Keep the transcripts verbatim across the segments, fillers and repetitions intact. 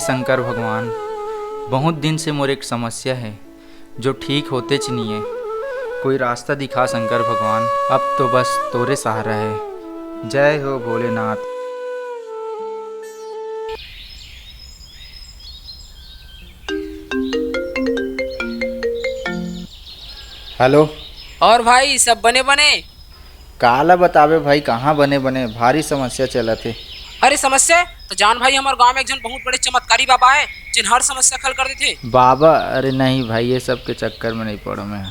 शंकर भगवान, बहुत दिन से मोर एक समस्या हे, जो ठीक होतेच नइये। कोई रास्ता दिखा शंकर भगवान, अब तो बस तोरे सहारा हे। जय हो भोलेनाथ। हेलो। और भाई, सब बने बने? काला बताबे भाई, कहाँ बने बने, भारी समस्या चलत हे। अरे समस्या? तो जान भाई, हमर गांव में एक झन बहुत बड़े चमत्कारी बाबा हे, जेन हर समस्या के हल कर देथे। बाबा? अरे नहीं भाई, ये सब के चक्कर में नहीं पड़ो मैं।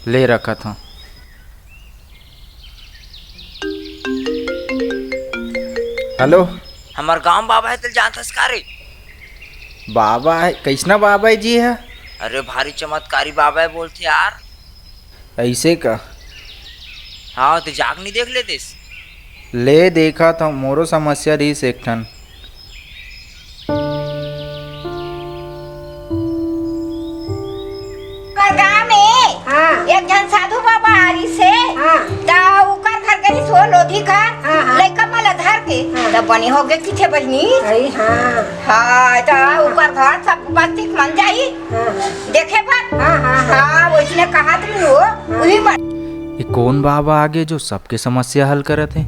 ले रखत हूँ। हेलो। हमर गांव बाबा हे, तेला जानथस का रे? बाबा हे? कइसना बाबा हे जी हे? अरे भारी चमत्कारी बाबा हे बोलथे यार। अइसे का? हाँ, ते जाके नहीं देख लेतेस? ले देखत हूँ, मोरो समस्या रहिस एक ठन। ओकर गाँव में हाँ। एक झन साधु बाबा आ रहिस हे, हाँ। त ओकर घर गे रहिस हो लोधी घर, हाँ, हाँ। लइका मन ला धर के, हाँ। त बने होगे किथे बहिनी। अरे हाँ। हाँ, त ओकर घर सब बस्ती मन जाही। हाँ। देखे बर? हाँ, हाँ, हाँ। हाँ, वइसने कहत रहिन हो, हाँ। उही मन। ये कोन बाबा आगे जो सबके समस्या हल करत हे?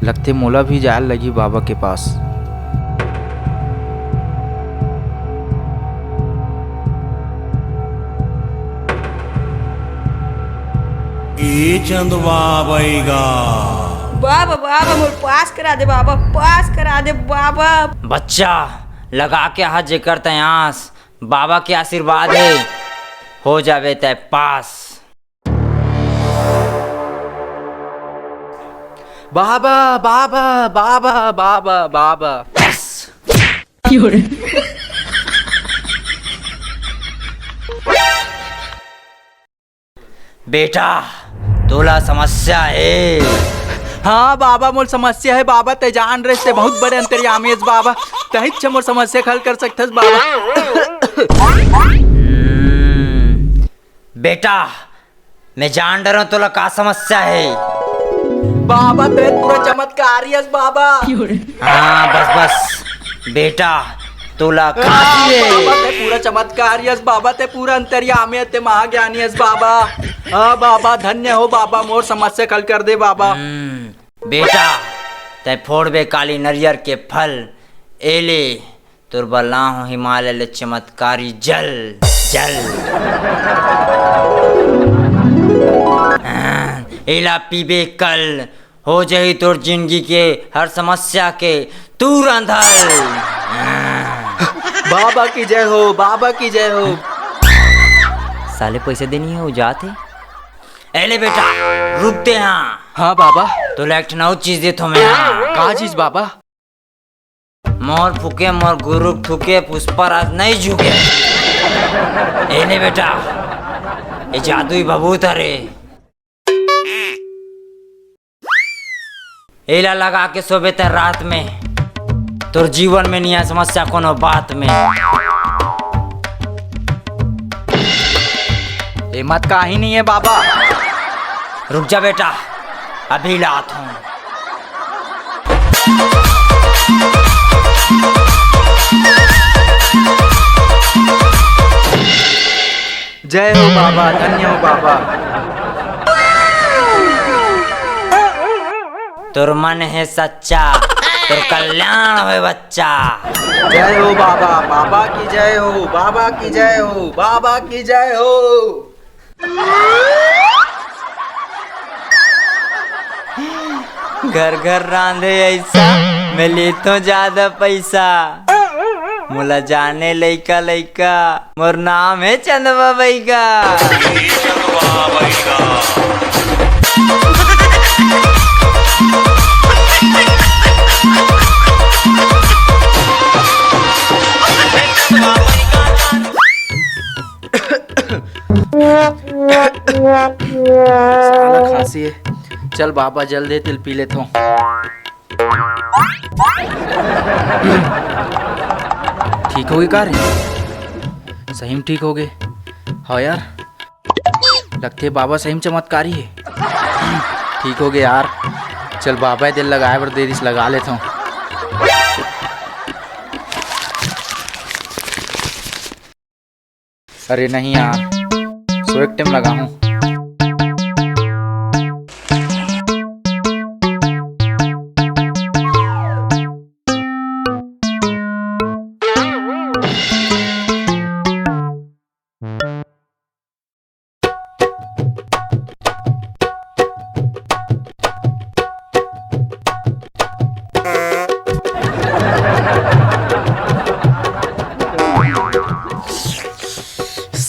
लगथे मोला भी जाए लगही बाबा के पास। ए चंदवा बइगा। बाबा, बाबा, मोर पास करा दे बाबा, पास करा दे बाबा। बच्चा, लगा के हाथ जेकर तैं आस, बाबा के आशीर्वाद हे, हो जाबे तैं पास। बाबा, बाबा, बाबा, बाबा, बाबा। बस। बेटा, तोला समस्या हे। हाँ बाबा, मोर समस्या हे बाबा, तैं जान रहिस, तैं बहुत बड़े अंतर्यामी हस बाबा, तहीच मोर समस्या के हल कर सकथस बाबा। हम्म, बेटा, मैं जान डरों तोला का समस्या हे। बाबा, तैं पूरा चमत्कारी हस बाबा। हाँ, बस, बस, बेटा, तोला खांसी हे। बाबा, तैं पूरा चमत्कारी हस बाबा, तैं पूरा अंतर्यामी हस, तैं महाज्ञानी हस बाबा। हाँ बाबा, धन्य हो बाबा, मोर समस्या के हल कर दे बाबा। हम्म, बेटा, तैं फोड़बे काली नरियर के फल, ए ले, तोर बर लाहूं हिमालय ले चमत्कारी जल, जल। हाँ, एला पीबे कल, हो जाही तोर जिंदगी के हर समस्या के तुरंत हल। बाबा की जय हो, बाबा की जय हो। साले पैसे देनी हे, वो जात हे। ए ले बेटा, रुक दे हाँ। हाँ बाबा। तोला एक ठन अउ चीज देथों मैं हाँ। का चीज बाबा? मोर फूके मोर गुरु के थूके पुष्पराज नहीं झुके। ए ले बेटा, ये जादुई भभूत हरे। एला लगा के सोबे तैं रात में, तोर जीवन में नइ आय समस्या कोनो बात में। एमा त काही नइ हे बाबा। रुक जा बेटा, अभी लात हूँ। जय हो बाबा, धन्य हो बाबा। तोर मन हे सच्चा, तोर कल्याण होय बच्चा। जय हो बाबा, बाबा की जय हो, बाबा की जय हो, बाबा की जय हो। घर घर रांधे ऐसा, मैं लेतो ज्यादा पैसा। मोला जाने लइका लइका, मोर नाम हे चंदवा बइगा। साला खांसी हे। चल बाबा, जल दे, तेल पी लेथों। ठीक होगे का रे? सही में ठीक होगे। हाँ यार, लगथे बाबा सही में चमत्कारी हे। ठीक होगे यार, चल बाबा तेल लगाए बर दे दिस, लगा लेथों। अरे नहीं यार, सो एक टाइम लगा हूँ।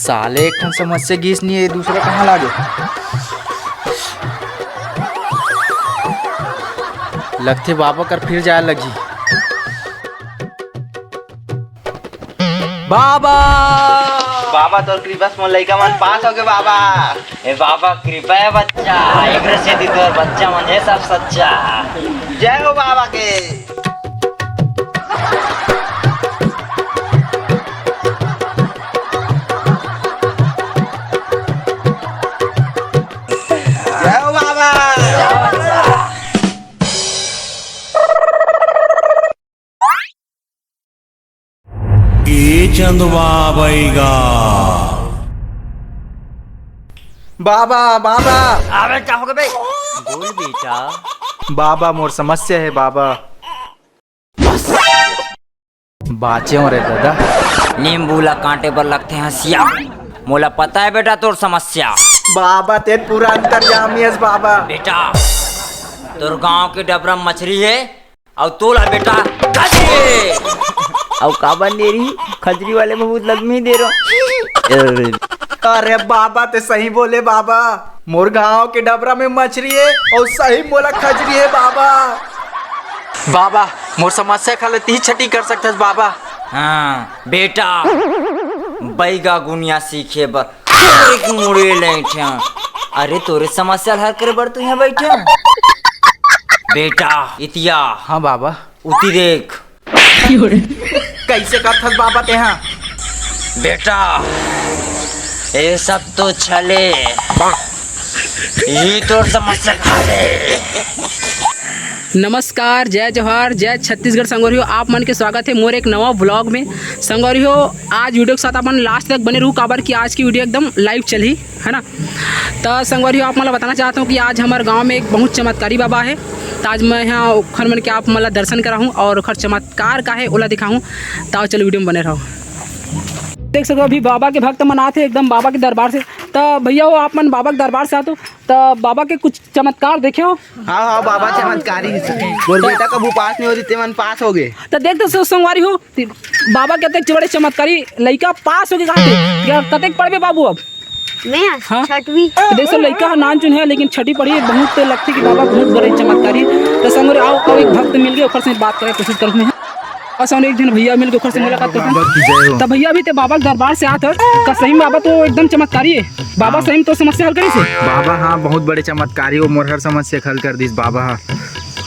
साले एक ठन समस्या गीस नहीं है, दूसरा कहाँ लागे? लगथे बाबा कर फिर जाए लगी। बाबा! बाबा, तोर कृपा से मोर लइका मन पास होगे बाबा। ए बाबा, कृपा है बच्चा, एक रसे दी तोर बच्चा मन है सब सच्चा। जय हो बाबा के। जय हो बाबा। ए चंदवा बैगा। बाबा, बाबा। अबे का हो गए बे? बोल बेटा। बाबा, मोर समस्या है बाबा। बाँचेंव रे ददा। नींबू ला काटे बर लगथे हंसिया। मोला पता है बेटा तोर समस्या। बाबा, तें पूरा अंतर्यामी हस बाबा। बेटा, तोर गांव के डबरा म मछरी है, अउ तोला बेटा खजरी। अउ काबर नेरी खजरी वाले बहुत लगमी दे रहा। अरे बाबा, तें सही बोले बाबा, मोर गांव के डबरा में मछरी है अउ सही मोला खजरी है बाबा। बाबा, मोर समस्या खाले तीही छठी कर सकथस बाबा। हाँ बेटा, बैगा गुनिया सीखे बर तोरे के मुड़े लेठे। अरे तोरे समस्या हल करे बर तू यहाँ बैठे बेटा। इतिया हाँ बाबा। उती देख। कैसे करथस बाबा तेहा? बेटा, ये सब तो छले, ये तोर समस्या खाले। नमस्कार, जय जोहार, जय छत्तीसगढ़ संगवारी हो, आप मन के स्वागत है मोर एक नवा vlog में। संगवारी हो, आज video के साथ अपन last तक बने रहू, काबर कि आज की video एकदम live चलही, है ना। त संगवारी हो, आप मन ला बताना चाहत हूँ कि आज हमर गांव में एक बहुत चमत्कारी बाबा है। त आज मैं यहाँ ओखर मन के आप मन ला दर्शन कराहूँ और ओखर चमत्कार का है ओला दिखाहूँ। त चलो video में बने रहो। देख सको अभी बाबा के भक्त मन आथे एकदम बाबा के दरबार से। त भैया हो, आप मन बाबा के दरबार से आतो त बाबा के कुछ चमत्कार देखे हो? हाँ, हाँ, बाबा चमत्कारी। मोर बेटा कभू पास नहीं होती, तेमन पास हो गए। त देख तो संगवारी हो, बाबा के अतेक बड़े चमत्कारी लइका पास होके कहा थे, "कतेक पढ़बे बाबू अब?" मैं हाँ? छठवीं। तो देख सो लइका ह नान चुन है, लेकिन छठी पढ़ी है, बहुत लगथे कि बाबा बहुत बड़े चमत्कारी। तो संगवारी हो, अउ एक भक्त मिल गए, ओकर से बात करे कोशिश करत में। और संगवारी एक झन भैया मिल गए, ओकर से मुलाकात करते हैं। बाबा की जय हो। तब भैया अभी ते बाबा के दरबार से आत हस, का सही में बाबा तो एकदम चमत्कारी है। बाबा हाँ। सही में तो समस्या हल करिस हे। बाबा हाँ, बहुत बड़े चमत्कारी, वो मोर हर समस्या हल कर दिस बाबा।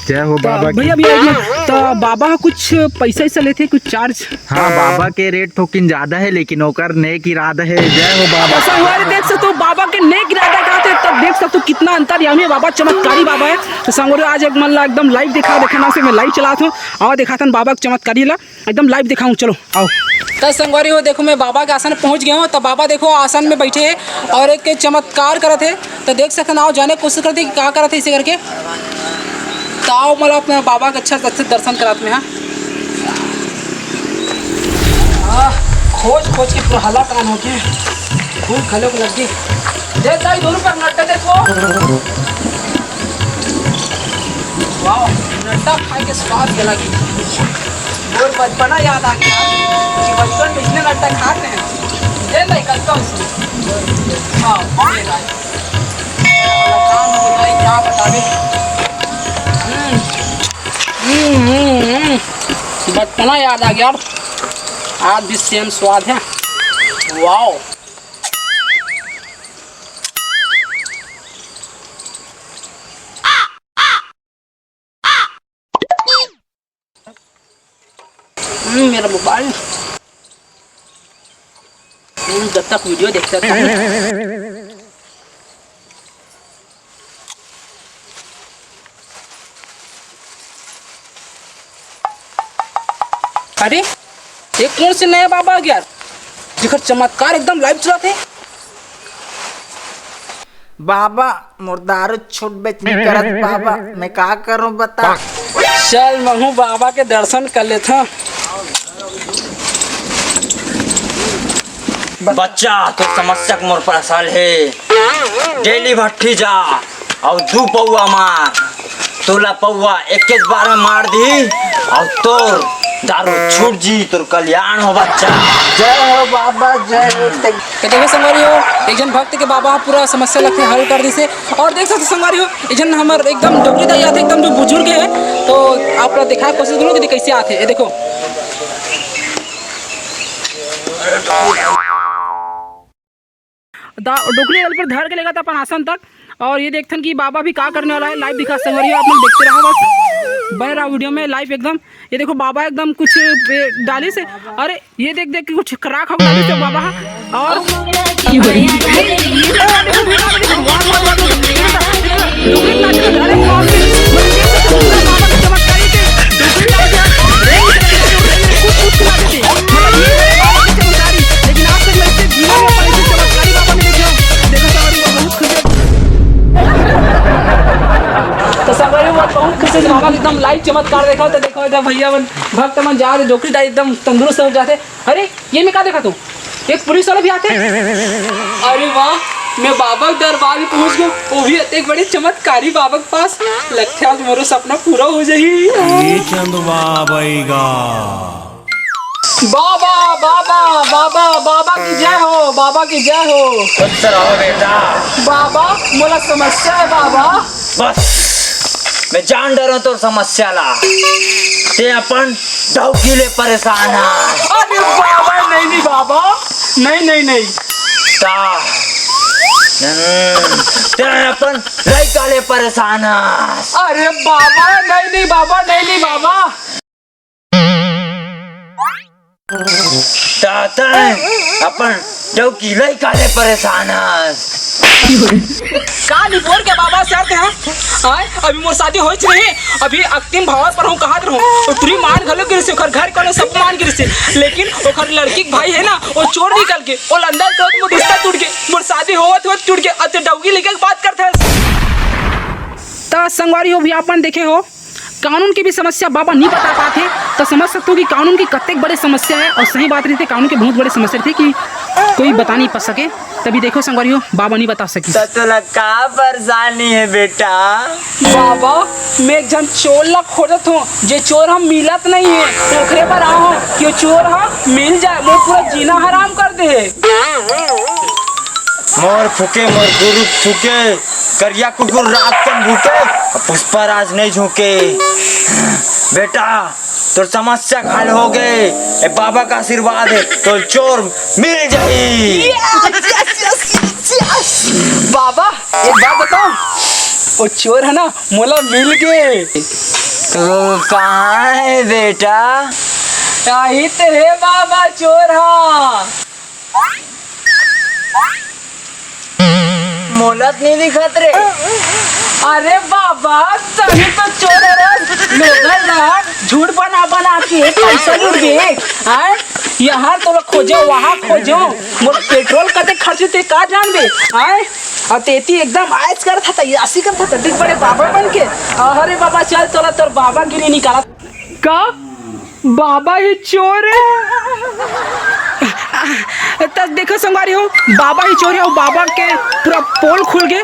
जय हो त बाबा की। भैया, भैया, एक मिनट। त बाबा ह कुछ पैसा ऐसा लेथे, कुछ charge? हाँ, बाबा के rate थोकिन ज्यादा है, लेकिन ओकर नेक इरादा है। जय हो बाबा। त संगवारी देख सकते हो, बाबा के नेक इरादा का थे, तब देख सकते हो कितना अंतर्यामी बाबा, चमत्कारी बाबा है। त संगवारी आज एक मन ला एकदम live दिखा, देखना से मैं live चलात हूँ और दिखाथन बाबा के चमत्कारी ला। एकदम live दिखाऊं, चलो आओ। त संगवारी हो, देखो मैं बाबा के आसन पहुंच गया हूँ। त बाबा देखो आसन में बैठे हैं और एक चमत्कार करत है। त देख सकते हैं, आओ जाने कोशिश करते हैं कि क्या करत है इसे करके। त आओ, मतलब अपने बाबा के अच्छा से अच्छे दर्शन करात में, हाँ। आह, खोज खोज के पूरा हालत आन हो गया। भूख खलो को लग गई। देख भाई, दोनों पर नट्टा देखो। वाह, नट्टा खाए के स्वाद ही अलग है। मोर बचपना याद आ गया कि बचपन में इसने नट्टा खाते हैं। ले ले, करता हूँ इसमें। हाँ, ले भाई। काम हो भाई, क्या बतावे। हम्म। हम्म, हम्म, हम्म। बचपना याद आ गया। आज भी same स्वाद है। वाह। हम्म, मेरा मोबाइल। हम्म, जब तक video देखते थे। अरे, ये कौन से नया बाबा आ गया? जेकर चमत्कार एकदम लाइव चलत हे। बाबा, मोर दारू छूट बेच नहीं करत बाबा, मैं का करूं बता? चल, महू बाबा के दर्शन कर लेथों। बच्चा, तोर समस्या के मोर पास हल हे। डेली भट्ठी जा अउ दू पौवा मार, तोला पौवा एकेच बार में मार दी अउ तोर दारू छूट जी, तोर कल्याण हो बच्चा। जय हो बाबा, जय हो। तो देखो संगवारी हो, एक झन भक्त के बाबा पूरा समस्या लगथे हल कर दिसे। और देख सकते संगवारी हो, एक झन हमर एकदम डोकरी दाई आथे, एकदम जो बुजुर्ग है, तो आप लोग दिखाए कोशिश करो कि कैसे आथे। ये देखो, दा-, डोकरी एला पर धर के लेगा था अपन आसन तक। और ये देखथन कि बाबा भी का करने वाला है, लाइव दिखा संगवारी हो, आप लोग देखते रहो, बस बने रहो वीडियो में लाइव एकदम। ये देखो बाबा एकदम कुछ, ए, डालिस हे। अरे ये देख देख के कुछ खराक हो डालिस हे बाबा। और तो संगवारी हो, बहुत खुशी से बाबा के एकदम लाइव चमत्कार देखा। तो देखो इधर भैया मन, भक्त मन जात हे, डोकरी दाई एकदम तंदुरुस्त हो जाथे। अरे ये मैं का देखा तू, एक पुलिस वाला भी आथे। अरे वाह, मैं बाबा के दरबार में पहुंच गयो, वो भी अतेक बड़े चमत्कारी बाबा के पास। लगथे आज मोरो सपना पूरा हो जाही। ये चंदवा बैगा। बाबा, बाबा, बाबा, बाबा की जय हो, बाबा की जय हो। खुश रहो बेटा। बाबा, मोला समस्या है बाबा। बस, मैं जान डरो तोर समस्या ला। ते अपन डौकी ले परेशान हा। अरे बाबा, नहीं, नहीं बाबा, नहीं, नहीं, नहीं। ता, हम्म, ते अपन लइका ले परेशान हा। अरे बाबा, नहीं, नहीं बाबा, नहीं, नहीं बाबा। ता तैं अपन डौकी लइका ले परेशान हस। का निपोर के बाबा से आते हैं? आय, अभी मोर शादी होइच नहीं, अभी अक्तिम भावा पर हूँ, कहात रहूँ। उतरी मान घलो गिरसे, ओकर घर वाले सब मान गिरसे, लेकिन ओकर लड़की के भाई है ना, वो चोर निकल के, वो लंदन के मोर रिश्ता टूट के, मोर शादी होवत होवत टूट के, अब ते डौकी लइका के बात करत हस। त संगवारी हो, भी अपन देखे हो, कानून के भी समस्या बाबा नहीं बता पाते, तो समझ सकते हो कि कानून की कतेक बड़े समस्या है। और सही बात रहिथे, कानून के बहुत बड़े समस्या रहिथे कि कोई बता नहीं पा सके। तभी देखो संगवारी हो, बाबा नहीं बता सके। तो तोला का परेशानी है बेटा? बाबा, मैं एक झन चोर ला खोजत हूँ, जे चोर हम मिलत नहीं है, ओखरे बर आए हूँ कि वो चोर हम मिल जाए, मोर पूरा जीना हराम कर दे है। मोर फूके, मोर गुरु फूके, करिया कुकुर रात कन भूके, पुष्पा राज नहीं झूके। बेटा, तोर समस्या हल हो गए, ए बाबा का आशीर्वाद है, तोर चोर मिल जाई। Yes, yes, yes, yes, yes। बाबा, एक बात बताऊं, वो चोर है ना, मोला मिल गए। वो कहाँ है बेटा? यही तो है बाबा, चोर हा। मोला तो नहीं दिखत रे। अरे बाबा, सही तो चोर है रे। लोगन ला झूठ बना बना के पैसा लूट दे। आय, यहाँ तो खोजो, वहाँ खोजो, मोर पेट्रोल कते खर्च होते का जान दे। आय, और तेती एकदम आयस कर था, ऐसी कर था, दिख बड़े बाबा बन के। अरे बाबा, चल तोला तोर बाबा गिरी निकाला। का बाबा ही चोर है? त देखो संगवारी हो, बाबा ही चोर है, वो बाबा के पूरा पोल खुल गए।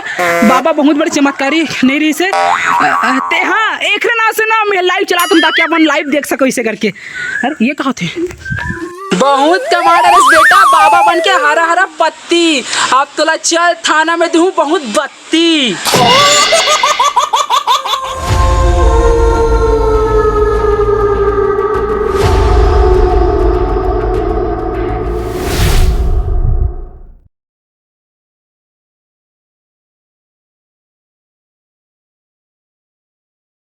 बाबा बहुत बड़े चमत्कारी नहीं रहिसे। ते हाँ, एक ना से ना मैं लाइव चलात हूँ ताकि अपन लाइव देख सको इसे करके। अरे ये कहा थे? बहुत कमाल रहिस बेटा, बाबा बन के हरा हरा पत्ती। अब तोला चल थाना में दूँ बहुत बत्ती। ती।